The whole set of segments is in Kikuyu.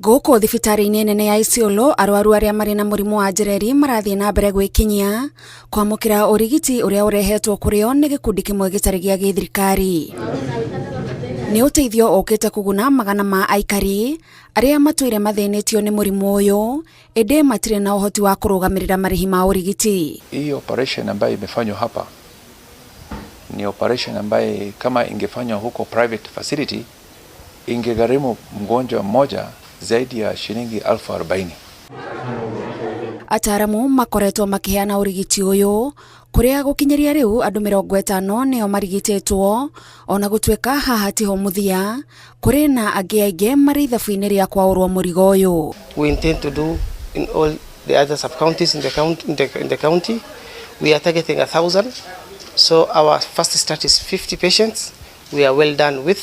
Gũkũ thibitarĩ-inĩ nene ya Isiolo, arwaru arĩa marĩ na mũrimũ wa njereri marathiĩ na mbere gwĩkinyia kwamũkĩra ũrigiti ũrĩa ũrehetwo kũrĩ o nĩ gĩkundi kĩmwe gĩtarĩ gĩa gĩthirikari. Nĩ ũteithio ũkĩte kũguna magana ma aikari arĩa matũire mathĩnĩtio nĩ mũrimũ ũyũ ĩndĩ matirĩ na ũhoti wa kũrũgamĩrĩra marĩhi ma ũrigiti. Hii operation ambayo imefanywa hapa ni operation ambaye kama ingefanywa huko private facility ingegharimu mgonjwa mmoja zaidi ya shilingi 40,000. Ataaramu makoretwo makĩheana ũrigiti ũyũ kũrĩa gũkinyĩria rĩu andũ 50 nĩo marigitĩtwo ona gũtuĩka haha tiho mũthia kũrĩ na angĩ aingĩ marĩ ithabu-inĩ rĩa kwaũrwo mũrigo ũyũ. We intend to do in all the other sub-counties in the county. We are targeting 1,000. So our first start is 50 patients. We are well done with,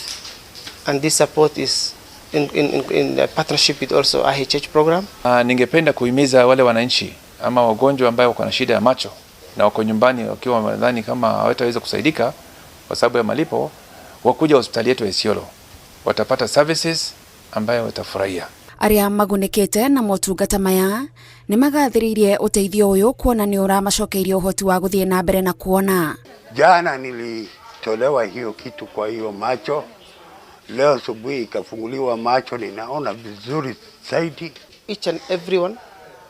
and this support is in partnership with also IHH program. Ningependa kuhimiza wale wananchi ama wagonjwa ambao wako na shida ya macho na wako nyumbani wakiwa wanadhani kama hawataweza kusaidika kwa sababu ya malipo, wakuja hospitali yetu ya Isiolo, watapata services ambayo watafurahia. Arĩa magunĩkĩte na motungata maya nĩ magathĩrĩirie ũteithio ũyũ kuona nĩ ũramacokeirie ũhoti wa gũthiĩ na mbere na kuona. Jana nilitolewa hiyo kitu kwa hiyo macho, leo asubuhi ikafunguliwa macho, ninaona vizuri zaidi. Each and everyone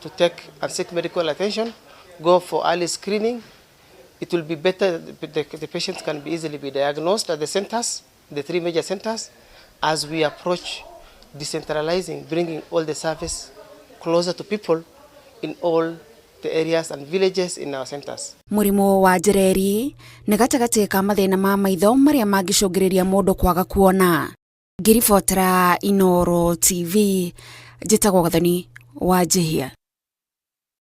to take and seek medical attention, go for early screening. It will be better, the patients can be easily be diagnosed at the centers, the three major centers, as we approach decentralizing, bringing all the service closer to people in all the areas and villages in our centers. Mũrimũ wa njereri nĩ gatagatĩ ka mathĩna ma maitho marĩa mangĩcũngĩrĩria mũndũ kwaga kuona. Ngĩribotera Inooro TV, njĩtagwo Gathoni wa Njihia.